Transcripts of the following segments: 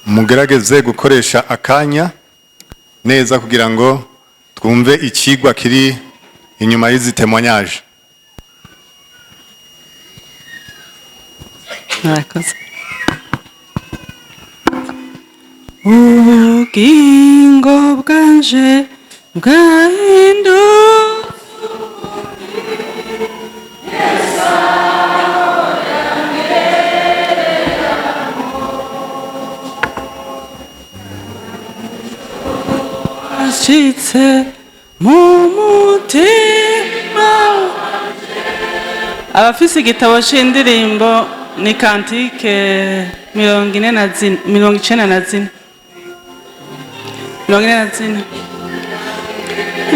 Mugerageze gukoresha akanya neza kugira ngo twumve ikigwa kiri inyuma y'izi témoignage. Murakoze. Ubugingo bwanje bwahindutse. Washitse mu mutima. Abafise igitabo c'indirimbo ni cantique 44, 94, 44.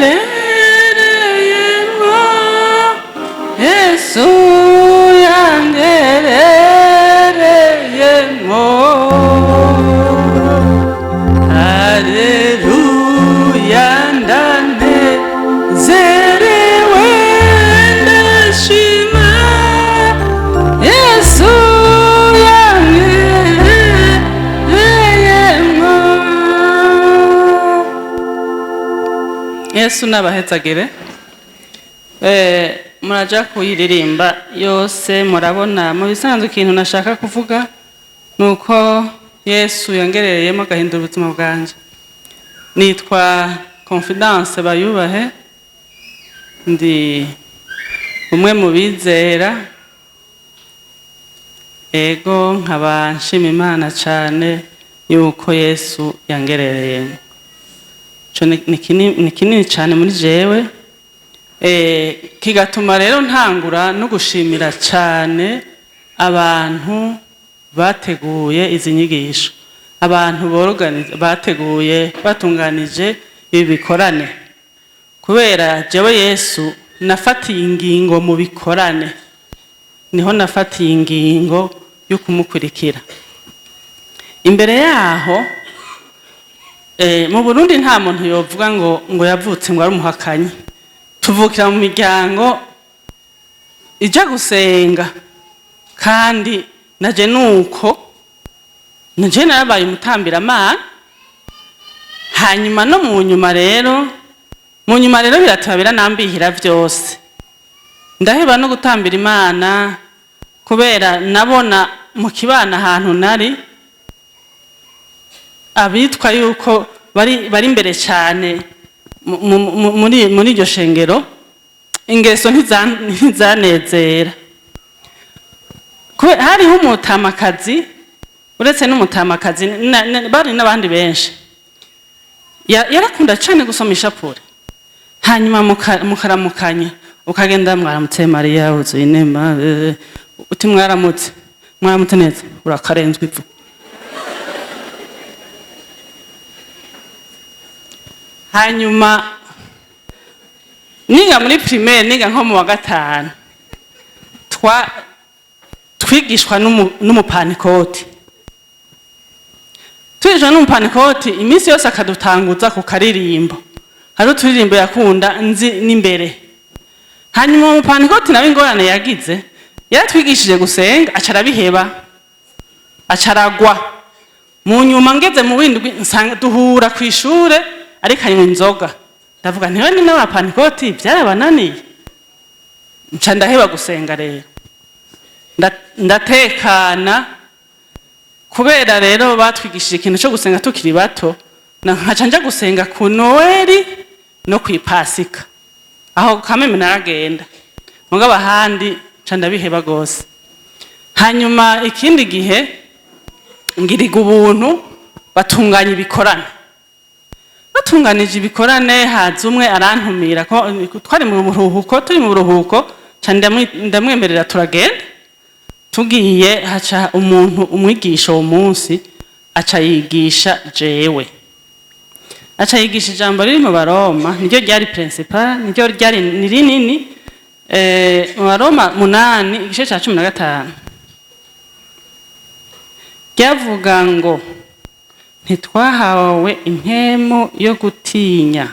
Rereyemo Yesu yangerereyemo, Haleluya, ndanezerewe, ndashima Yesu yangerereyemo. Yesu nabahezagire. Muraja kuyiririmba yose murabona. Mu bisanzwe ikintu nashaka kuvuga nuko Yesu yangerereyemo agahindura ubuzima bwanje. Nitwa Confidence Bayubahe, ndi umwe mu bizera. Ego, nkaba nshima Imana cane yuko Yesu yangerereyemo. Ico ni kinini cane muri jewe, kigatuma rero ntangura no gushimira cane abantu bateguye izi nyigisho, abantu bateguye, batunganije ibi bikorane, kubera jewe Yesu nafatiye ingingo mu bikorane, niho nafatiye ingingo yo kumukurikira. Imbere yaho, mu Burundi nta muntu yovuga ngo yavutse ngo ari umuhakanyi. Tuvukira mu miryango ija gusenga, kandi naje nuko naje narabaye umutambiramana. Hanyuma no mu nyuma rero, birateba biranambihira vyose, ndaheba no gutambira Imana, kubera nabona mu kibana ahantu nari abitwa yuko bari imbere cyane muri iryo shengero, ingeso ntizanezera. Hariho umutamakazi, uretse n'umutamakazi bari n'abandi benshi, yarakunda cyane gusoma ishapure. Hanyuma mukaramukanya, ukagenda: "Mwaramutse Mariya wuzuye inema." Uti: "Mwaramutse, mwaramutse neza, urakarenzwe ivu." Hanyuma niga muri primaire, niga nko mu wa gatanu, twigishwa n'umupantikoti. Twigishwa n'umupantikoti iminsi yose akadutanguza ku karirimbo. Hari uturirimbo yakunda nzi n'imbere. Hanyuma uwo mupantikoti nawe ingorane yagize, yaratwigishije gusenga aca arabiheba, aca aragwa. Mu nyuma ngeze mu windwi, nsanga duhura ku ishure ariko anywa inzoga. Ndavuga ntiwe ni n'abapantikoti byarabananiye. Nca ndaheba gusenga rero. Ndatekana kubera rero batwigishije ikintu cyo gusenga tukiri bato, na nkaca nja gusenga ku Noeli no kwipasika. Aho kameme naragenda, mugabo ahandi nca ndabiheba gose. Hanyuma ikindi gihe ngiriga ubuntu, batunganya ibikorane. Batunganije ibikorane, haza umwe arantumira ko twari mu buruhuko. Turi mu buruhuko, nca ndamwemerera, turagenda. Tugiye, haca umuntu umwigisha uwo munsi, aca yigisha jewe, aca yigisha ijambo riri mu Baroma, niryo ryari principal, niryo ryari ni rinini. Mu Baroma 8 igice ca 15, ryavuga ngo: "Ntitwahawe impwemu yo gutinya."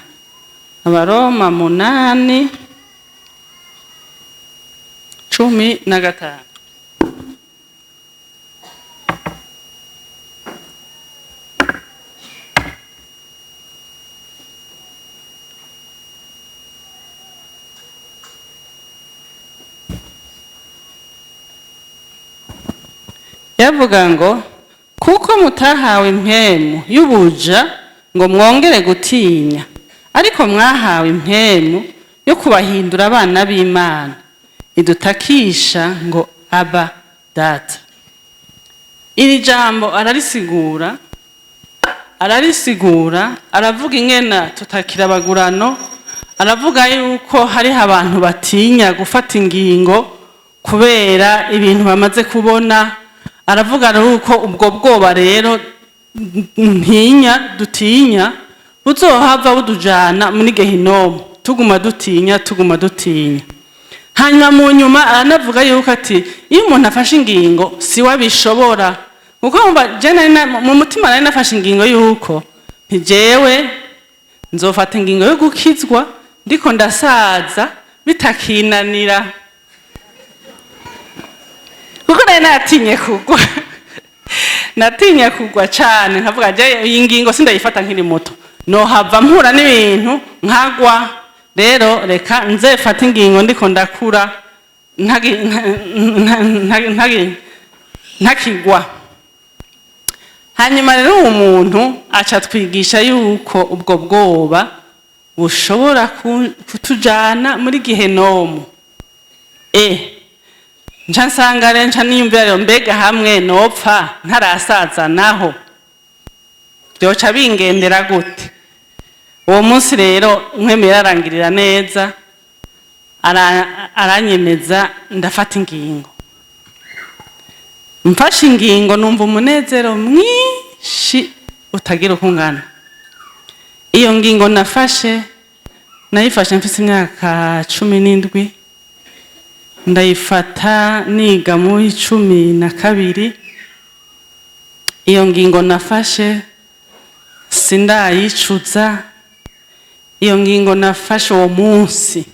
Abaroma 8:15. Yavuga ngo: "Kuko mutahawe impwemu y'ubuja ngo mwongere gutinya, ariko mwahawe impwemu yo kubahindura abana b'Imana, idutakisha ngo: Aba, Data." Iri jambo ararisigura, ararisigura, aravuga ingena tutakira abagurano, aravuga yuko hariho abantu batinya gufata ingingo kubera ibintu bamaze kubona. Aravuga yuko ubwo bwoba rero ntinya dutinya buzohava budujana muri gehinomu, tuguma dutinya, tuguma dutinya. Hanyuma mu nyuma aranavuga yuko ati iyo umuntu afashe ingingo si we abishobora, kuko mba je mu mutima nari nafashe ingingo yuko ntijewe nzofata ingingo yo gukizwa ndiko ndasaza bitakinanira, kuko nari natinye kugwa, natinye kugwa cane. Nkavuga: "Je iyi ngingo sindayifata nkiri muto, nohava mpura n'ibintu nkagwa. Rero reka nzefate ingingo ndiko ndakura, ntakigwa." Hanyuma rero uwo muntu aca twigisha yuko ubwo bwoba bushobora kutujana muri gehenomu. Nca nsanga rero, nca niyumvira rero: mbega hamwe nopfa ntarasaza naho byoca bingendera gute? Uwo munsi rero nkwemera arangirira neza, aranyemeza, ndafata ingingo. Mfashe ingingo numva umunezero mwinshi utagira uko ungana. Iyo ngingo nafashe, nayifashe mfise imyaka 17, ndayifata niga muri 12. Iyo ngingo nafashe sindayicuza. Iyo ngingo nafashe uwo munsi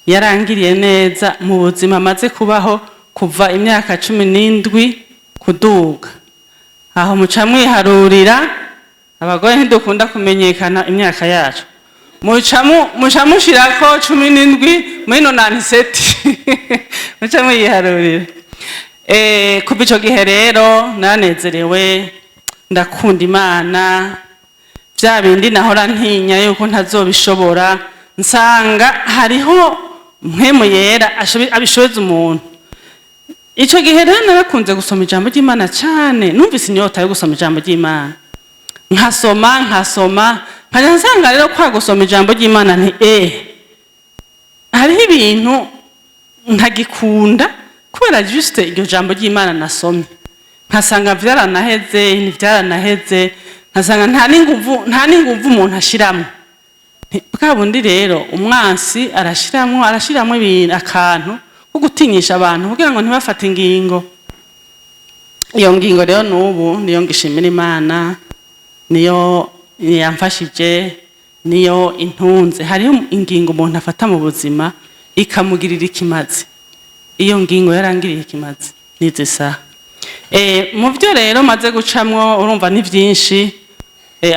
yarangiriye neza mu buzima maze kubaho kuva imyaka 17 kuduga. Aho muca mwiharurira, abagore ntidukunda kumenyekana imyaka yacu. Muca mushirako 17 muri 97, muca mwiharurira. Kuva ico gihe rero nanezerewe, ndakunda Imana. Bya bindi nahora ntinya yuko ntazobishobora, nsanga hariho Mpwemu Yera abishoboza umuntu. Ico gihe rero narakunze gusoma ijambo ry'Imana cane. Numvise inyota yo gusoma ijambo ry'Imana, nkasoma, nkasoma, nkajya nsanga rero kwa gusoma ijambo ry'Imana nti hariho ibintu ntagikunda kubera juste iryo jambo ry'Imana nasomye, nkasanga vyaranaheze, ntivyaranaheze, nkasanga nta n'inguvu umuntu ashiramwo. Bwa bundi rero umwansi arashiramwo ibintu, akantu ko gutinyisha abantu kugira ngo ntibafate ingingo. Iyo ngingo rero n'ubu niyo ngishimira Imana, niyo yamfashije, niyo intunze. Hariho ingingo umuntu afata mu buzima ikamugirira ikimazi. Iyo ngingo yarangiriye ikimazi n'izi saha. Mu byo rero maze gucamwo, urumva ni byinshi.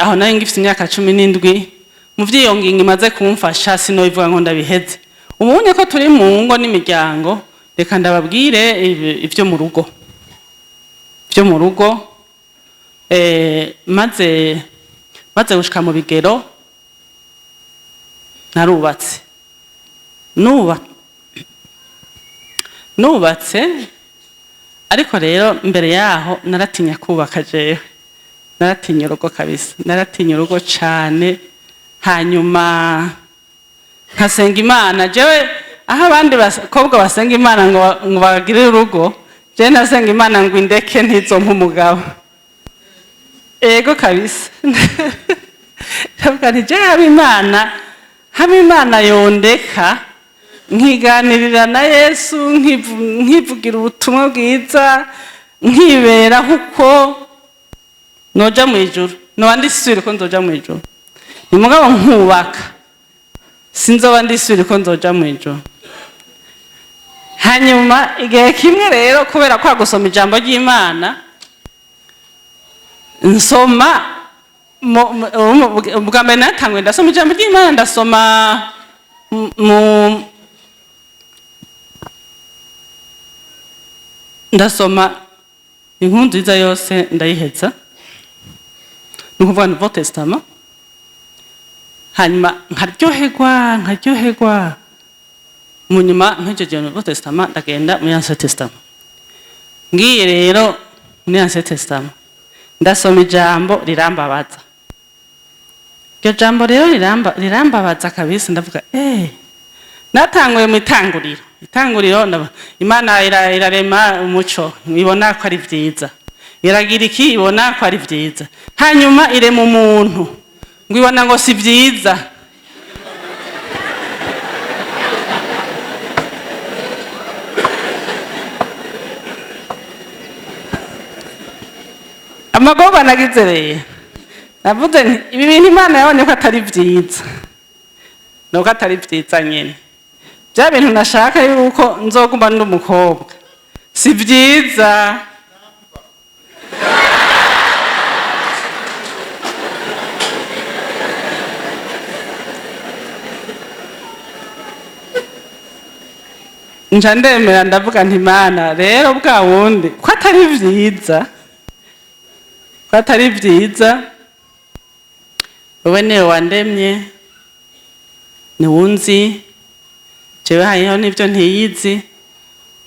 Aho nayo ngifite imyaka 17. Mu by'iyo ngingo imaze kumfasha sinobivuga ngo ndabiheze. Ubunye ko turi mu ngo n'imiryango, reka ndababwire ibyo mu rugo. Byo mu rugo, maze gushika mu bigero narubatse. Nubatse, ariko rero mbere yaho naratinya kubaka. Jewe naratinya urugo kabisa, naratinya urugo cane. Hanyuma nkasenga Imana. Jewe aho abandi bakobwa basenga Imana ngo bagire urugo, jewe nasenga Imana ngo indeke ntizompe umugabo. Ego kabisa, ndavuga nti: "Jewe haba Imana yondeka nkiganirira na Yesu, nkivugira ubutumwa bwiza, nkibera kuko noja mu ijuru, noba ndisubire ko nzoja mu ijuru. Ni mugabo nkubaka sinzoba ndisubire ko nzoja mu ijuru." Hanyuma igihe kimwe rero, kubera kwa gusoma ijambo ry'Imana, nsoma ubwa mbere natanguye ndasoma ijambo ry'Imana, ndasoma ndasoma. Inkuru nziza yose ndayiheza, ni ukuvuga Nouveau Testament. Hanyuma nkaryoherwa, nkaryoherwa. Mu nyuma mpejeje Nouveau Testament, ndagenda muri Ancien Testament. Ngiye rero muri Ancien Testament, ndasoma ijambo rirambabaza. Iryo jambo rero rirambabaza kabisa. Ndavuga, natanguye mu itanguriro. Itanguriro, Imana irarema umuco, ibona ko ari vyiza, iragira iki, ibona ko ari vyiza. Hanyuma irema umuntu, ngo ibona ngo si vyiza. Amagorwa nagize rero, navuze nti ibi bintu Imana yabonye ko atari vyiza, nuko atari vyiza nyene. Bya bintu nashaka yuko nzoguma ndi umukobwa si vyiza. Nja ndemera, ndavuga nti Imana rero bwa wundi ko atari vyiza, ko atari vyiza, wowe niwe wandemye, niwunzi, jewe hariho n'ibyo ntiyizi.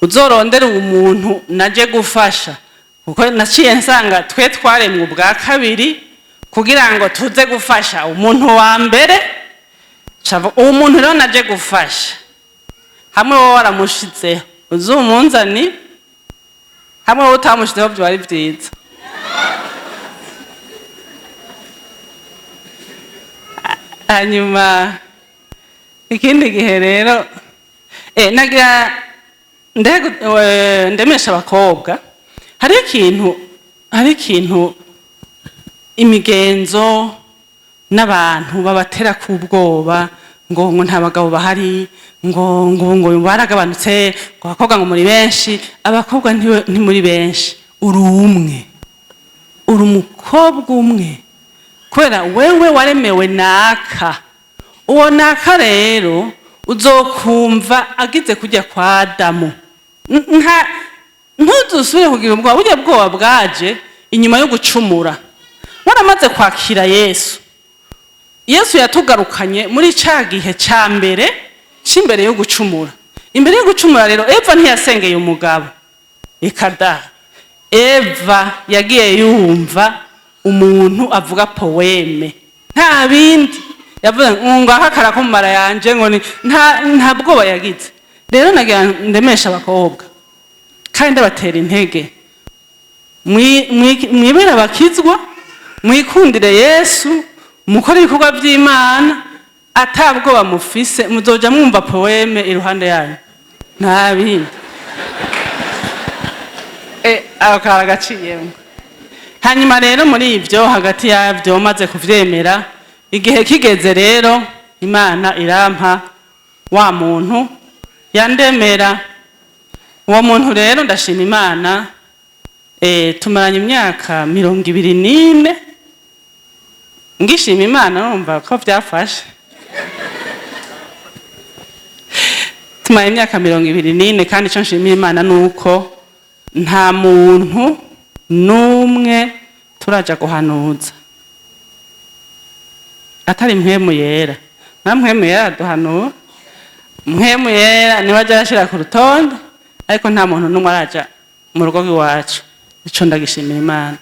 Uzorondere umuntu naje gufasha, kuko naciye nsanga twe twaremwe ubwa kabiri kugira ngo tuze gufasha umuntu wa mbere. Uwo muntu rero naje gufasha, hamwe wowe waramushizeho uzumunzani, hamwe wowe utamushizeho byo ari vyiza. Hanyuma ikindi gihe rero, nagira ndemesha abakobwa, hari ikintu imigenzo n'abantu babatera k'ubwoba, ngo nta bagabo bahari, ngo baragabanutse, ngo abakobwa ngo muri benshi. Abakobwa ntimuri benshi, uri umwe, uri umukobwa umwe, kubera wewe waremewe naka. Uwo naka rero uzokumva agize kujya kwa Adamu. Ntuzusubire kugira ubwoba. Burya bwoba bwaje inyuma yo gucumura. Waramaze kwakira Yesu, Yesu yatugarukanye muri ca gihe ca mbere c'imbere yo gucumura. Imbere yo gucumura rero, Eva ntiyasengeye umugabo, ikada Eva yagiye yumva umuntu avuga poème, nta bindi yavuze ngo akakara ko mu mara yanje, ngo ni nta bwoba yagize. Rero nagira ndemesha abakobwa kandi ndabatera intege, mwibere abakizwa, mwikundire Yesu, mukore ibikorwa by'Imana atabwoba mufise. Muzoja mwumva poème iruhande yanyu, nta bindi. Aho karagaciyemo. Hanyuma rero muri ibyo, hagati yabyo maze kuvyemera, igihe kigeze rero Imana irampa wa muntu yandemera. Uwo muntu rero ndashima Imana, tumaranye imyaka 24. Ngishima Imana, numva ko byafashe. Tumaranye imyaka 24, kandi icyo nshimira Imana ni uko nta muntu n'umwe turaja guhanuza atari Mpwemu Yera. Nta Mpwemu Yera aduhanura, Mpwemu Yera niwe aja arashira ku rutonde, ariko nta muntu n'umwe araja mu rugo rw'iwacu. Ico ndagishimira Imana.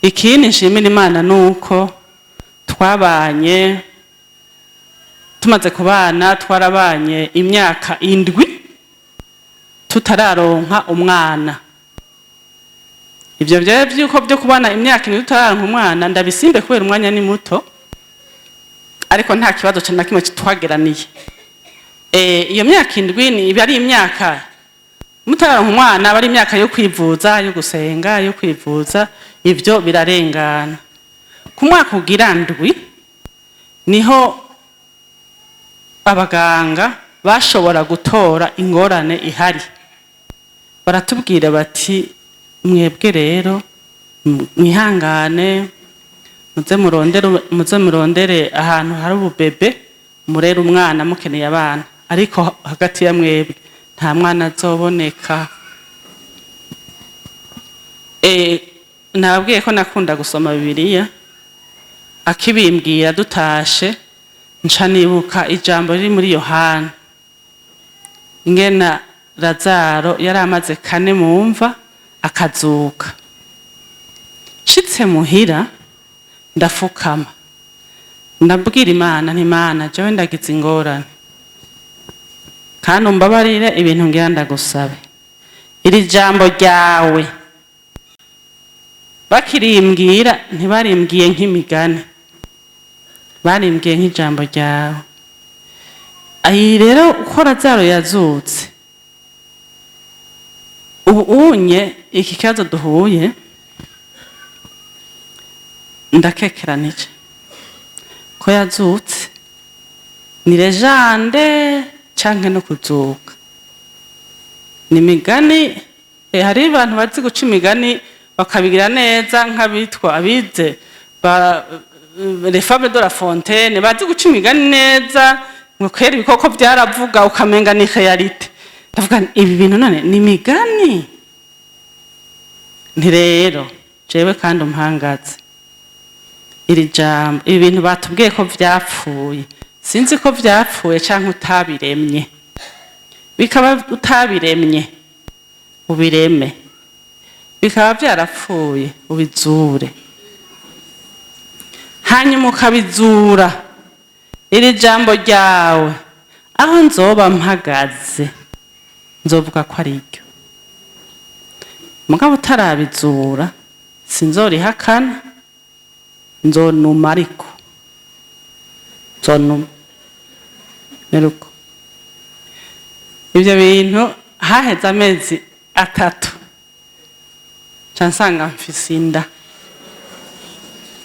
Ikindi nshimira Imana ni uko twabanye, tumaze kubana twarabanye imyaka 7 tutararonka umwana. Ivyo vyari vyuko byo kubana imyaka 7 tutararonka umwana, ndabisimbe kubera umwanya ni muto, ariko nta kibazo na kimwe twageraniye. Iyo myaka 7 ni iba ari imyaka mutararonka umwana, aba ari imyaka yo kwivuza, yo gusenga, yo kwivuza, ivyo birarengana. Ku mwaka ugira 7 niho abaganga bashobora gutora ingorane ihari. Baratubwira bati mwebwe rero mwihangane, muze murondere ahantu hari ububebe, murere umwana mukeneye abana, ariko hagati ya mwebwe nta mwana azoboneka. Nababwiye ko nakunda gusoma Bibiliya. Akibimbwira dutashe, nca nibuka ijambo riri muri Yohana, ingena Lazaro yari amaze 4 mu mva akazuka. Nshitse muhira ndafukama, ndabwira Imana nti: "Imana, jewe ndagize ingorane, kandi umbabarire ibintu ngira ndagusabe. Iri jambo ryawe bakirimbwira, ntibarimbwiye nk'imigani, barimbwiye nk'ijambo ryawe. Ayi rero uko Lazaro yazutse, ubu unye iki kibazo duhuye, ndakekeranije ko yazutse ni légende canke no kuzuka ni imigani." Hari abantu bazi guca imigani bakabigira neza, nk'abitwa abize ba les fables de La Fontaine, bazi guca imigani neza, ngo kwera ibikoko byaravuga, ukamenga ni réalité. Ndavuga nti, ibi bintu none ni imigani? Nti rero jewe kandi umpangaze iri jambo, ibi bintu batubwiye ko vyapfuye, sinzi ko vyapfuye canke utabiremye. Bikaba utabiremye, ubireme; bikaba vyarapfuye, ubizure. Hanyuma ukabizura, iri jambo ryawe, aho nzoba mpagaze nzovuga ko ari ryo. Mugabo utarabizura, sinzorihakana, nzonuma, ariko nzonuma meruko. Ibyo bintu haheze amezi 3, nca nsanga mfise inda.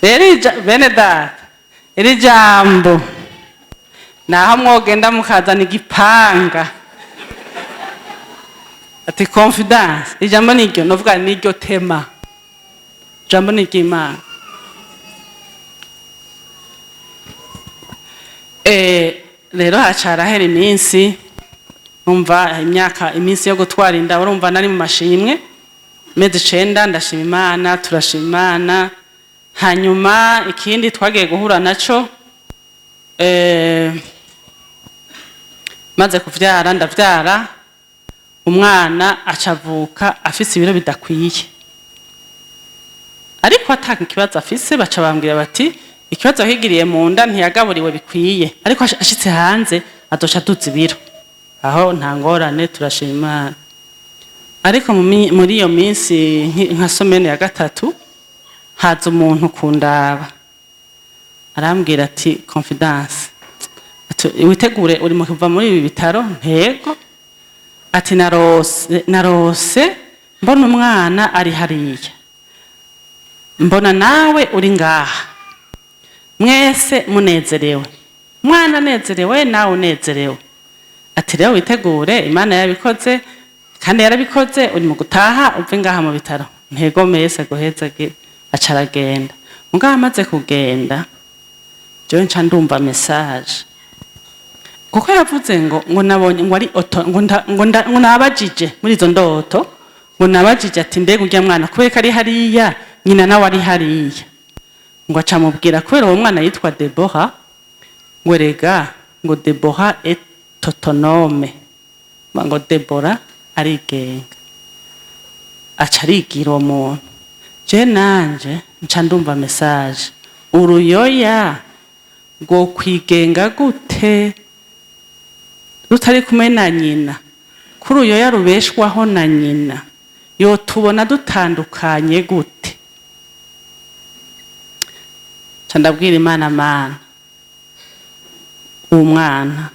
Rero bene data, iri jambo naho mwogenda mukazana igipanga ati Confidence, ijambo niryo, novuga niryo tema, ijambo ni iry'Imana. Rero haca harahera iminsi, umva imyaka, iminsi yo gutwara inda, urumva nari mu mashimwe, mezi 9, ndashima Imana, turashima Imana. Hanyuma ikindi twagiye guhura naco, maze kuvyara, ndavyara umwana, acavuka afise ibiro bidakwiye, ariko ata kibazo afise. Baca bambwira bati ikibazo higiriye mu nda, ntiyagaburiwe bikwiye, ariko ashitse hanze azoca aduza ibiro. Aho nta ngorane, turashima Imana. Ariko muri iyo minsi nka semaine ya gatatu, haza umuntu kundaba, arambwira ati: "Confidence," ati, "witegure, uri mu kuva muri ibi bitaro." Ntego. Ati: Narose mbona umwana ari hariya, mbona nawe uri ngaha, mwese munezerewe, umwana anezerewe, nawe unezerewe." Ati: "Rero witegure, Imana yabikoze kandi yarabikoze, uri mu gutaha uve ngaha mu bitaro." Ntego mese guheza. Aca aragenda. Mugabo amaze kugenda, jewe nca ndumva message, kuko yavuze ngo nabonye ngo ari oto, ngo nabajije muri izo ndoto, ngo nabajije ati: "Mbega urya mwana kubera ko ari hariya, nyina nawe ari hariya?" Ngo aca amubwira, kubera uwo mwana yitwa Deborah, ngo erega ngo Deborah est autonome, ngo Deborah arigenga, aca arigira uwo muntu. Je nanje nca ndumva message: uruyoya rwo kwigenga gute rutari kumwe na nyina? Kuri uruyoya rubeshwaho na nyina, yotubona dutandukanye gute? Nca ndabwira Imana: "Mana, uwo mwana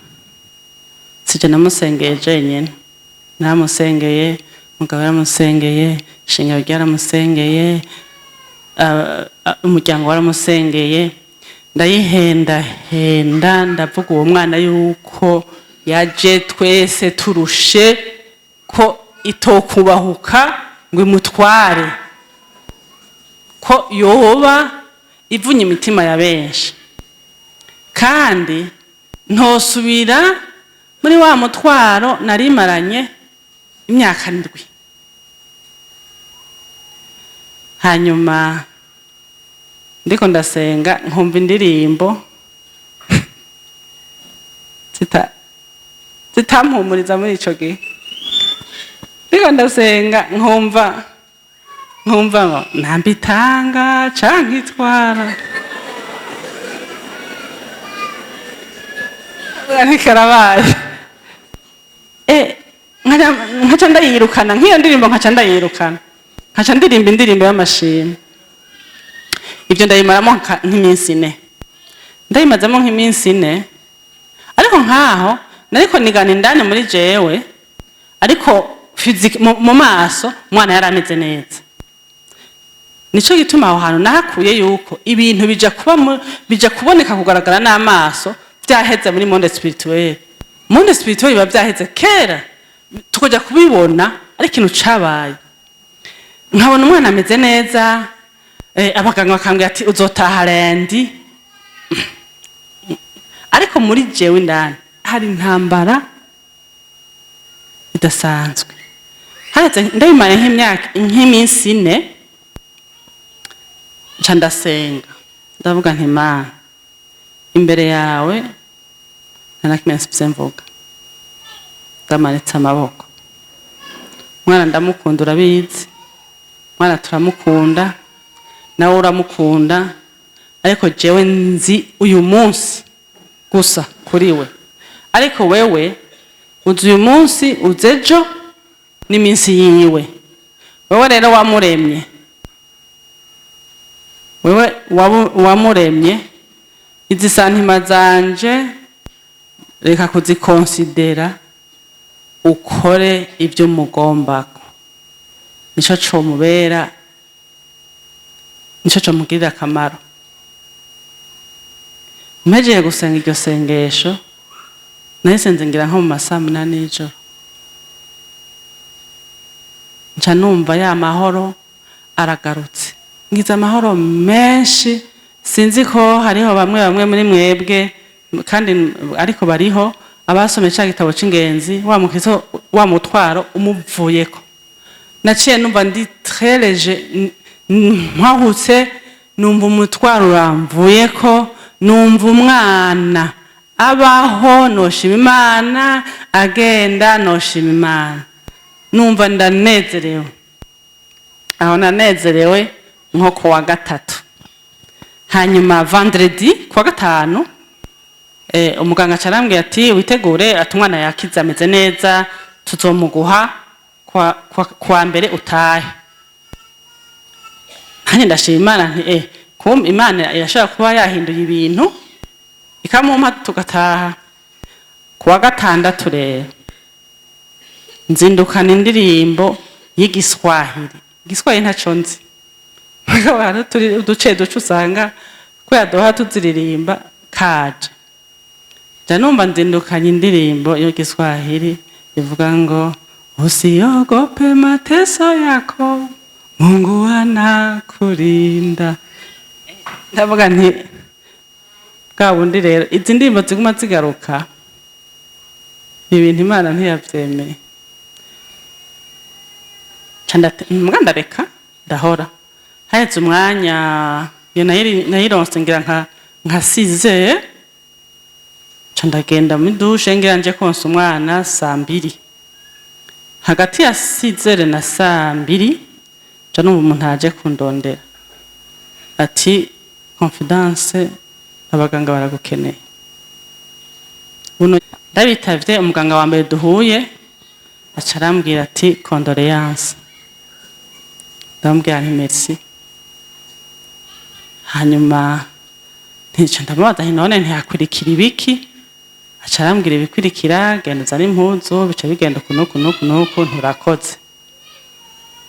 sije namusengeye jenyine, namusengeye, mugabo yaramusengeye, ishengero ryaramusengeye, umuryango waramusengeye." Ndayihendahenda, ndavuga uwo mwana yuko yaje twese turushe, ko itokubahuka ngo imutware, ko yoba ivunye imitima ya benshi, kandi ntosubira muri wa mutwaro narimaranye imyaka 7. Hanyuma ndiko ndasenga, nkumva indirimbo zitampumuriza. Muri ico gihe ndiko ndasenga, nkumva ngo nambitanga canke itwara ntikarabaye. Nkaca ndayirukana nk'iyo ndirimbo, nkaca ndayirukana, nkaca ndirimba indirimbo y'amashimwe. Ibyo ndayimaramo nk'iminsi 4, ndayimazemo nk'iminsi 4. Ariko nkaho nariko nigana indani muri jewe, ariko physique mu maso umwana yari ameze neza. Nico gituma aho hantu nahakuye yuko ibintu bija kuba bija kuboneka, kugaragara n'amaso, byaheze muri monde spirituel. Monde spirituel biba byaheze kera, tukajya kubibona ari ikintu cabaye. Nkabona umwana ameze neza, abaganga bakambwira ati: "Uzotaha lundi." Ariko muri jewe indani hari intambara idasanzwe. Haheze, ndabimara nk'imyaka, nk'iminsi 4, nca ndasenga, ndavuga nti: "Mana, imbere yawe nta na kimwe nsibye mvuga, ndamanitse amaboko. Mwana ndamukunda, urabizi, mwana turamukunda, nawe uramukunda, ariko jewe nzi uyu munsi gusa kuri we, ariko wewe uzi uyu munsi, uzi ejo n'iminsi yiwe. Wewe rero wamuremye, wewe wamuremye, izi sentiments zanje reka kuzikonsidera, ukore ibyo mugombako, nico comubera, nico comugirira akamaro." Mpejeye gusenga iryo sengesho, nahise ngira nko mu masaa 8 y'ijoro, nca numva ya mahoro aragarutse, ngize amahoro menshi. Sinzi ko hariho bamwe bamwe muri mwebwe kandi, ariko bariho abasomye cya gitabo c'ingenzi, wa mukristo wa mutwaro umuvuyeko. Naciye numva ndi très léger, mpahutse, numva umutwaro uramvuyeko, numva umwana abaho noshima Imana, agenda noshima Imana, numva ndanezerewe. Aho nanezerewe nko ku wa gatatu. Hanyuma vendredi, ku wa gatanu, umuganga aca arambwira ati: "Witegure," ati: "Umwana yakize, ameze neza, tuzomuguha kwa mbere utahe." Nanjye ndashima Imana nti: "Kumbe Imana irashobora kuba yahinduye ibintu, ikamumpa tugataha." Ku wa gatandatu rero nzindukana indirimbo y'Igiswahili. Igiswahili ntaco nzi. Mugabo hari uduce duce usanga kubera duha tuziririmba kaje. Nja numva nzindukanye indirimbo y'Igiswahili ivuga ngo: "Usiogope mateso yako, Mungu anakulinda." Ndavuga nti: "Bwa bundi rero izi ndirimbo ziguma zigaruka, ibintu Imana ntiyavyemeye." Nca mbwa ndareka, ndahora. Haheze umwanya, iyo nayironse ngira nka size, nca ndagenda muri douche, ngira nje konsa umwana saa 2. Hagati ya 6h na saa 2, nca numva umuntu aje kundondera ati: "Confidence, abaganga baragukeneye." Buno ndabitavye. Umuganga wa mbere duhuye aca arambwira ati: "Condoléances." Ndamubwira nti: "Merci." Hanyuma ntica ndamubaza nti: "None ntihakurikira ibiki?" Aca arambwira ibikurikira: "Genda uzane impuzu, bica bigenda uku n'uku n'uku n'uku, nturakoze."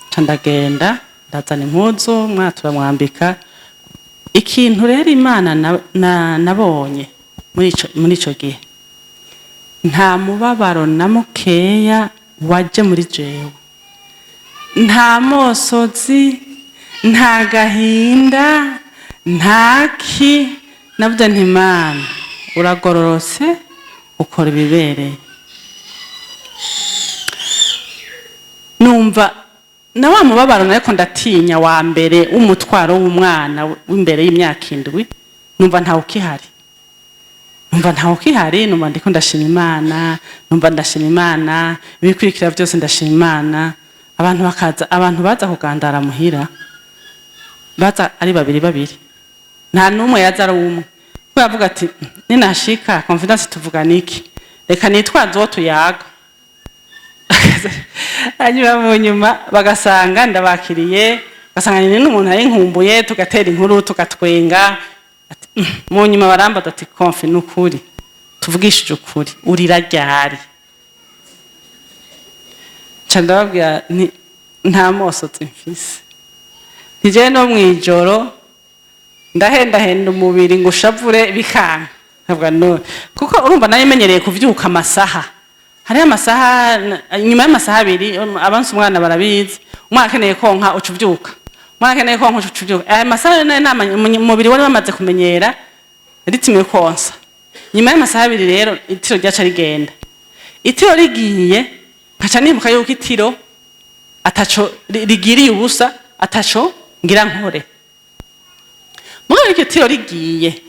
Nca ndagenda, ndazana impuzu, umwana turamwambika. Ikintu rero Imana nabonye muri ico gihe, nta mubabaro na mukeya waje muri jewe, nta mosozi, nta gahinda, nta ki. Navuze nti: "Imana uragororotse, ukora ibibereye." Numva Na wa mubabaro nariko ndatinya wa mbere w'umutwaro w'umwana w'imbere y'imyaka 7, numva ntawe ukihari, numva ntawe ukihari, numva ndiko ndashima Imana, numva ndashima Imana, ibikurikira byose ndashima Imana. Abantu bakaza, abantu baza kugandara muhira, baza ari babiri babiri, nta n'umwe yaza ari umwe. Kuko yavuga ati: "Ninashika Confidence tuvuga niki? Reka nitwaze uwo tuyaga." Hanyuma mu nyuma bagasanga ndabakiriye, bagasanga ni n'umuntu ari nkumbuye, tugatera inkuru, tugatwenga. Ati, Mu nyuma barambaza ati: "Confi, nukuri tuvugishije ukuri, urira ryari?" Nca ndababwira nti: "Nta mosozi mfise, ntijewe no mw'ijoro ndahendahenda umubiri ngo ushavure bikanka." Nkavuga no kuko urumva nari menyereye kuvyuka amasaha, hariho amasaha nyuma y'amasaha 2. Abansi umwana barabizi, umwana akeneye konka uca uvyuka, umwana akeneye konka uca uvyuka. Aya masaha nari umubiri wari wamaze kumenyera rythme yo konsa. Nyuma y'amasaha 2 rero itiro ryaca rigenda. Itiro rigiye, nkaca nibuka yuko itiro ataco rigiriye ubusa, ataco ngira nkore. Mugabo iryo tiro rigiye,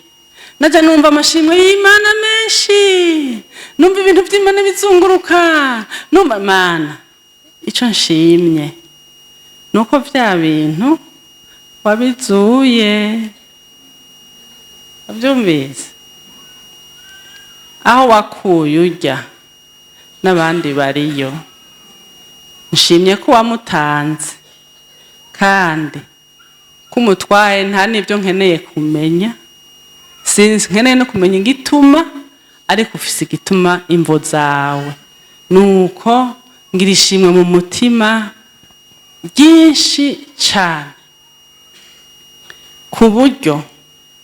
naja numva amashimwe y'Imana menshi, numva ibintu vy'Imana bizunguruka, numva Mana, ico nshimye nuko vya bintu wabizuye. Wabyumvise aho wakuye urya n'abandi bariyo. Nshimye ko wamutanze kandi ko umutwaye, nta n'ibyo nkeneye kumenya, sinzi nkeneye no kumenya igituma, ariko ufise igituma, imvo zawe. Nuko ngira ishimwe mu mutima ryinshi cane, ku buryo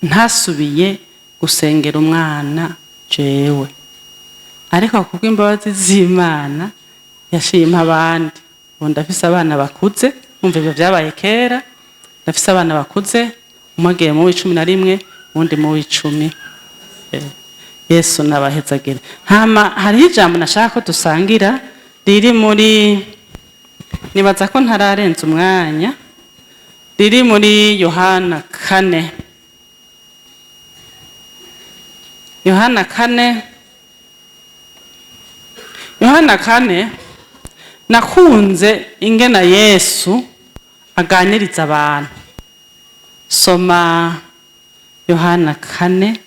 ntasubiye gusengera umwana jewe. Ariko kubw'imbabazi z'Imana yashima abandi, ubu ndafise abana bakuze. Umva, ibyo byabaye kera, ndafise abana bakuze, umwe agiye mu w'11, uwundi mu w'10. Yesu nabahezagire. Hama hariho ijambo nashaka ko dusangira riri muri, nibaza ko ntararenza umwanya, riri muri Yohana 4, Yohana 4, Yohana 4. Nakunze ingena Yesu aganiriza abantu. Soma Yohana 4.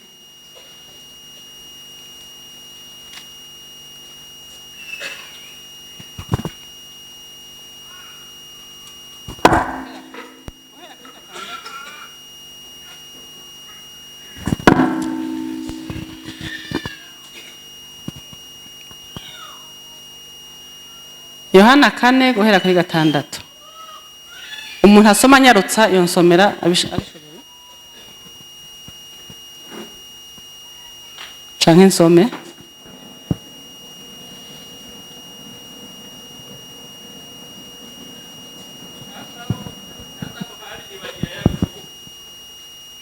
Yohana 4 guhera kuri 6. Umuntu asoma anyarutsa yonsomera abishoboye, canke nsome.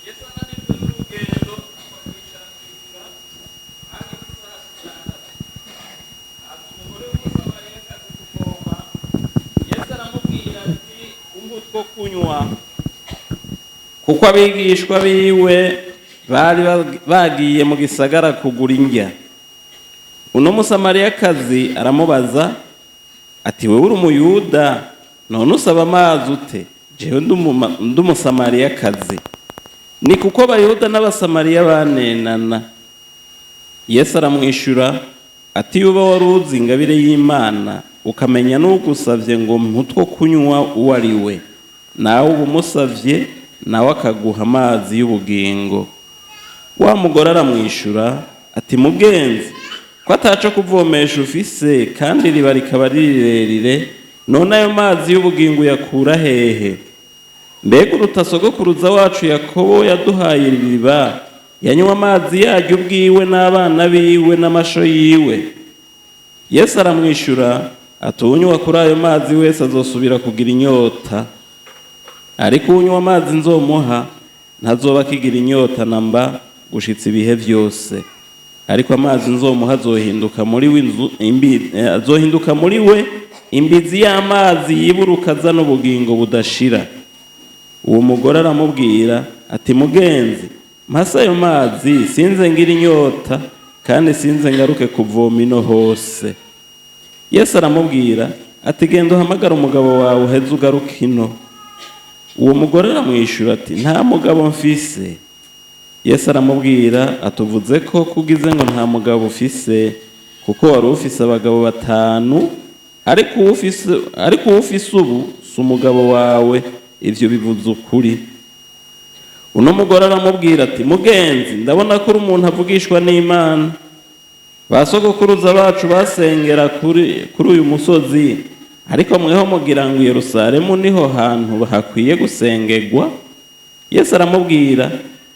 Yesu ananijwe n'urugendo kwicara ku iriba, hari ku isaha 6. Haza umugore w'Umusamariyakazi kuvoma. Yesu aramubwira ati: "Umpe utwo kunywa," kuko abigishwa biwe bari bagiye mu gisagara kugura indya. Uno Musamariyakazi aramubaza ati: "Wewe uri Umuyuda, none usaba amazi ute, jewe ndi Umusamariyakazi?" Ni kuko Abayuda n'Abasamariya banenana. Yesu aramwishyura ati: "Yuba wari uzi ingabire y'Imana, ukamenya n'ugusabye ngo mpa utwo kunywa uwo ari we, nawe uba umusabye, nawe akaguha amazi y'ubugingo." Wa mugore aramwishyura ati: "Mugenzi, ko ataco kuvomesha ufise, kandi iriba rikaba ari rirerire, none ayo mazi y'ubugingo uyakura hehe? Mbega uruta sogokuruza wacu Yakobo yaduhaye iri riba, yanywa amazi yaryo ubwiwe n'abana biwe n'amasho yiwe?" Yesu aramwishyura ati: "Uwunywa kuri ayo mazi wese azosubira kugira inyota, ariko uwunywa amazi nzomuha ntazoba akigira inyota na mba gushitsa ibihe byose, ariko amazi nzomuha azohinduka muri we inzu azohinduka muri we Imbizi y'amazi yiburuka azana ubugingo budashira. Uwo mugore aramubwira ati: "Mugenzi, mpase ayo mazi, sinze ngira inyota kandi sinze ngaruke kuvoma ino hose." Yesu aramubwira ati: "Genda uhamagare umugabo wawe, uheze ugaruke ino." Uwo mugore aramwishyura ati: "Nta mugabo mfise." Yesu aramubwira atuvuze ko kugize ngo nta mugabo ufise, kuko wari ufise abagabo batanu, ariko uwo ufise ubu si umugabo wawe. Ivyo bivuze ukuri. Uno mugore aramubwira ati: "Mugenzi, ndabona ko uri umuntu avugishwa n'Imana. Ba sogokuruza bacu basengera kuri uyu musozi, ariko mweho mugira ngo i Yerusalemu niho hantu hakwiye gusengerwa." Yesu aramubwira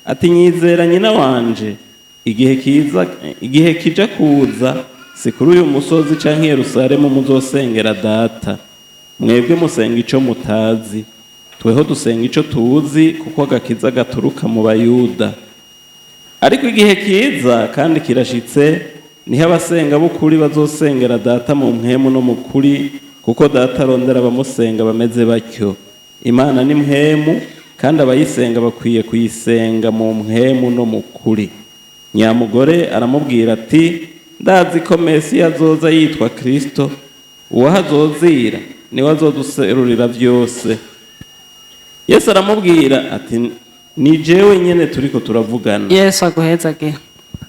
ati: "Nyizera, nyina wanje, igihe kiza, igihe kija kuza, si kuri uyu musozi canke i Yerusalemu muzosengera Data. Mwebwe musenga ico mutazi, tweho dusenga ico tuzi, kuko agakiza gaturuka mu Bayuda. Ariko igihe kiza kandi kirashitse, niho abasenga b'ukuri bazosengera Data mu mpwemu no mu kuri, kuko Data arondera abamusenga bameze batyo. Imana ni mpwemu, kandi abayisenga bakwiye kuyisenga mu mpwemu no mu kuri." Nyamugore aramubwira ati: "Ndazi ko Mesiya azoza yitwa Kristo. Uwo azozira niwe azoduserurira byose." Yesu aramubwira ati: "Ni jewe nyene turiko turavugana." Yesu aguhezage.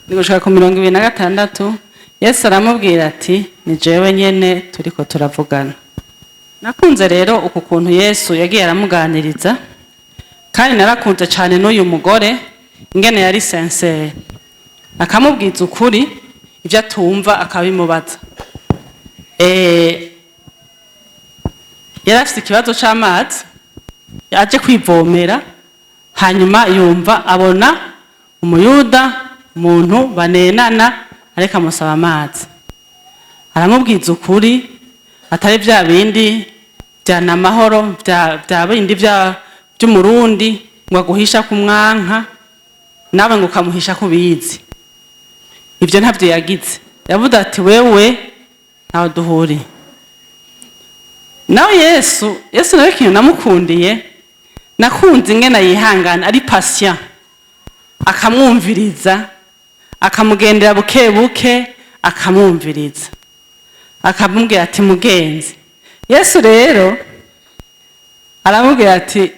Ni gushika ku 26. Yesu aramubwira ati: "Ni jewe nyene turiko turavugana." Nakunze rero uku kuntu Yesu yagiye aramuganiriza, kandi narakunze cyane n'uyu mugore ingene yari sincère, akamubwiza ukuri, ibyo atumva akabimubaza. Yari afite ikibazo c'amazi, aje kwivomera, hanyuma yumva abona Umuyuda, umuntu banenana, ariko amusaba amazi. Aramubwiza ukuri, atari bya bindi bya namahoro, bya bindi by'Umurundi ngo aguhisha ku mwanka, nawe ngo ukamuhisha ku bizi. Ibyo ntabyo yagize. Yavuze ati: "Wewe ntawe duhuriye nawe." Yesu nawe ikintu namukundiye, nakunze ingene yihangana, ari patient, akamwumviriza, akamugendera buke buke, akamwumviriza, akamubwira ati: "Mugenzi." Yesu rero aramubwira ati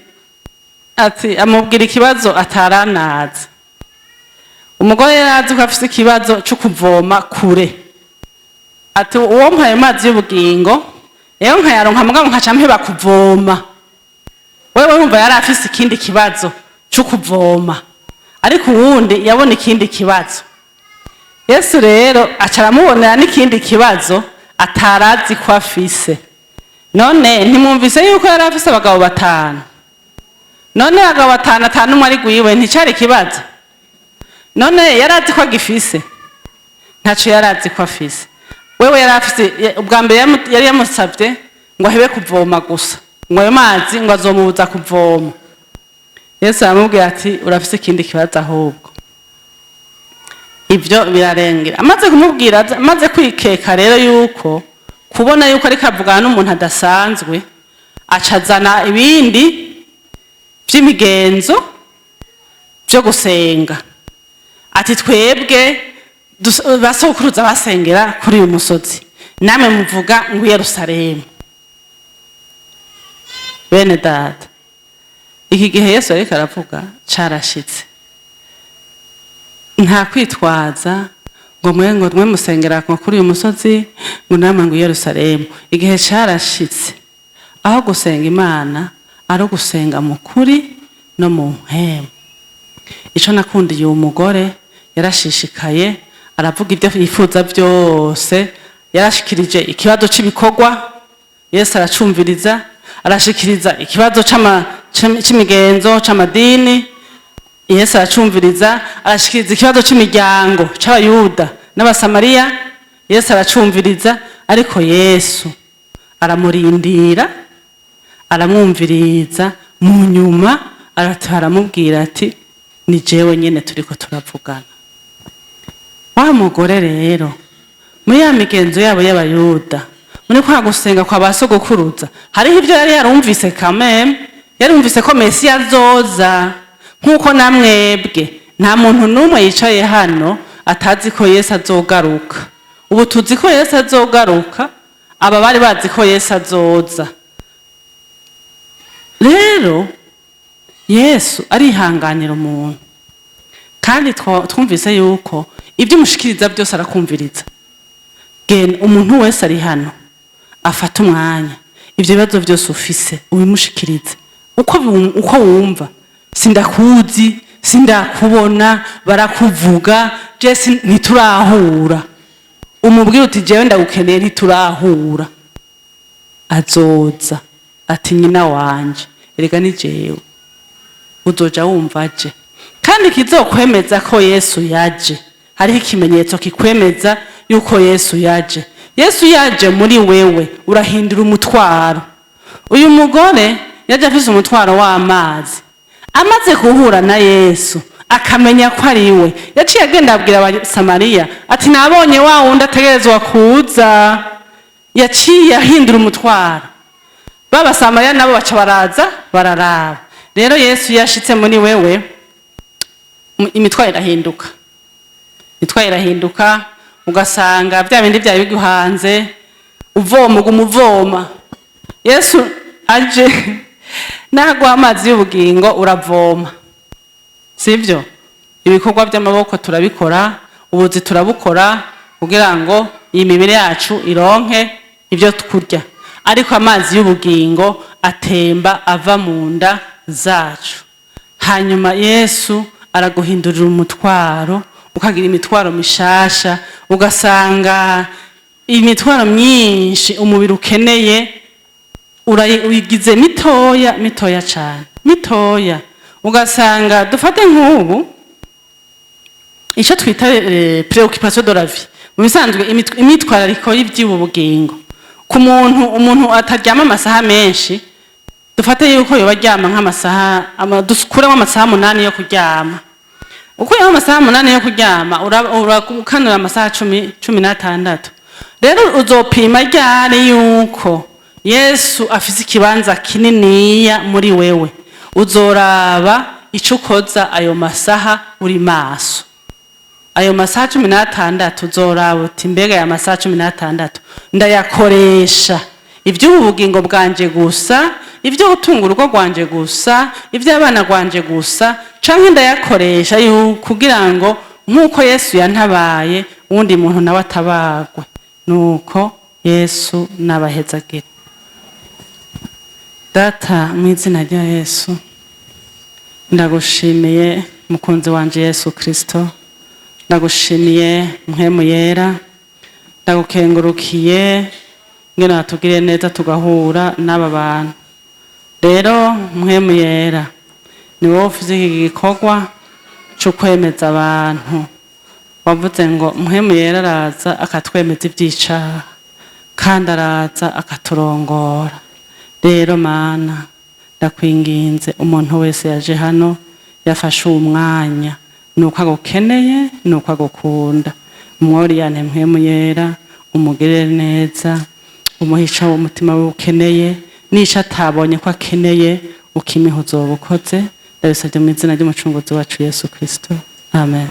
amubwira ikibazo ataranazi. Umugore yari azi ko afise ikibazo cyo kuvoma kure, ati: "Uwo mpaye amazi y'ubugingo rero nkayaronka, mugabo nkaca mpeba kuvoma." Wewe wumva yari afise ikindi kibazo cyo kuvoma, ariko uwundi yabona ikindi kibazo. Yesu rero aca aramubonera n'ikindi kibazo atarazi ko afise. None ntimwumvise yuko yari afise abagabo batanu? None abagabo batanu, atanu umwe ari gwiwe, nticari ikibazo? None yari azi ko agifise? Ntaco yari azi ko afise. Wewe yari afise ubwa mbere yari yamusavye ngo ahebe kuvoma gusa, ngo ayo mazi ngo azomubuza kuvoma. Yesu aramubwira ati: "Urafise ikindi kibazo ahubwo." Ibyo birarengera. Amaze kumubwira, amaze kwikeka rero yuko kubona yuko ariko avugana n'umuntu adasanzwe, acazana ibindi by'imigenzo byo gusenga, ati: "Twebwe basokuruza basengera kuri uyu musozi, namwe muvuga ngo i Yerusalemu." Bene Data, iki gihe Yesu ariko aravuga carashitse. Nta kwitwaza ngo mwe musengera ngo kuri uyu musozi, ngo namwe ngo i Yerusalemu. Igihe carashitse aho gusenga Imana ari ugusenga mu kuri no mu mpwemu. Ico nakundiye uwo mugore, yarashishikaye, aravuga ibyo yifuza byose. Yarashikirije ikibazo c'ibikorwa, Yesu aracumviriza. Arashikiriza ikibazo c'imigenzo, c'amadini, Yesu aracumviriza. Arashikiriza ikibazo c'imiryango, c'Abayuda n'Abasamariya, Yesu aracumviriza. Ariko Yesu aramurindira, aramwumviriza. Mu nyuma aramubwira ati: "Ni jewe nyene turiko turavugana." Wa mugore rero, muri ya migenzo yabo y'Abayuda. Muri kwa gusenga kwa ba sogokuruza hariho ibyo yari yarumvise kameme, yarumvise ko Mesiya azoza, nk'uko namwebwe nta muntu n'umwe yicaye hano atazi ko Yesu azogaruka. Ubu tuzi ko Yesu azogaruka, aba bari bazi ko Yesu azoza. Rero Yesu arihanganira umuntu, kandi twumvise yuko ibyo umushikiriza byose arakumviriza. Genda, umuntu wese ari hano afata umwanya, ibyo bibazo byose ufise ubimushikirize uko wumva. Sindakuzi, sindakubona, barakuvuga, je ntiturahura. Umubwire uti jewe ndagukeneye, ntiturahura. Azoza ati nyina wanje, erega ni jewe. Uzoja wumva aje. Kandi kizokwemeza ko Yesu yaje, hariho ikimenyetso kikwemeza yuko Yesu yaje. Yesu yaje muri wewe, urahindura umutwaro. Uyu mugore yaje afise umutwaro w'amazi, amaze guhura na Yesu akamenya ko ari we, yaciye agenda abwira Abasamariya ati nabonye wa wundi ategerezwa kuza. Yaciye ahindura umutwaro, b'Abasamariya nabo baca baraza bararaba. Rero Yesu yashitse muri wewe, imitwaro irahinduka, imitwaro irahinduka, ugasanga bya bindi byari biguhanze uvoma, uguma uvoma. Yesu aje naguha amazi y'ubugingo, uravoma, sibyo? Ibikorwa by'amaboko turabikora, ubuzi turabukora kugira ngo iyi mibiri yacu ironke ibyo kurya, ariko amazi y'ubugingo atemba ava mu nda zacu. Hanyuma Yesu araguhindurira umutwaro, ukagira imitwaro mishasha, ugasanga imitwaro myinshi umubiri ukeneye uyigize mitoya, mitoya cyane, mitoya. Ugasanga dufate nk'ubu icyo twita préoccupation de la vie, mu bisanzwe imyitwarariko y'iby'ubu bugingo ku muntu. Umuntu ataryama amasaha menshi, dufate yuko yoba aryama nk'amasaha dukuremo amasaha 8 yo kuryama. Ukuyemo amasaha 8 yo kuryama, urakanura amasaha 16. Rero uzopima ryari yuko Yesu afise ikibanza kininiya muri wewe? Uzoraba ico ukoza ayo masaha uri maso, ayo masaha 16. Uzoraba uti mbega aya masaha 16 ndayakoresha iby'ubu bugingo bwanje gusa, ibyo gutunga urugo rwanje gusa, iby'abana rwanje gusa, canke ndayakoresha kugira ngo nk'uko Yesu yantabaye, uwundi muntu nawe atabagwe? Nuko Yesu nabahezagire. Data, mu izina rya Yesu, ndagushimiye mukunzi wanje Yesu Kristo, ndagushimiye Mpwemu Yera, ndagukengurukiye ngene watugiriye neza tugahura n'aba bantu. Rero Mpwemu Yera, ni wowe ufise iki gikorwa cyo kwemeza abantu. Wavuze ngo Mpwemu Yera araza akatwemeza iby'icaha, kandi araza akaturongora. Rero Mana, ndakwinginze, umuntu wese yaje hano yafashe uwo mwanya, nuko agukeneye, nuko agukunda. Umworiyane Mpwemu Yera, umugirire neza, umuhe ico umutima we ukeneye, n'ico atabonye ko akeneye ukimiha, uzoba ukoze. Ndabisabye mu izina ry'Umucunguzi wacu Yesu Kristo, amen.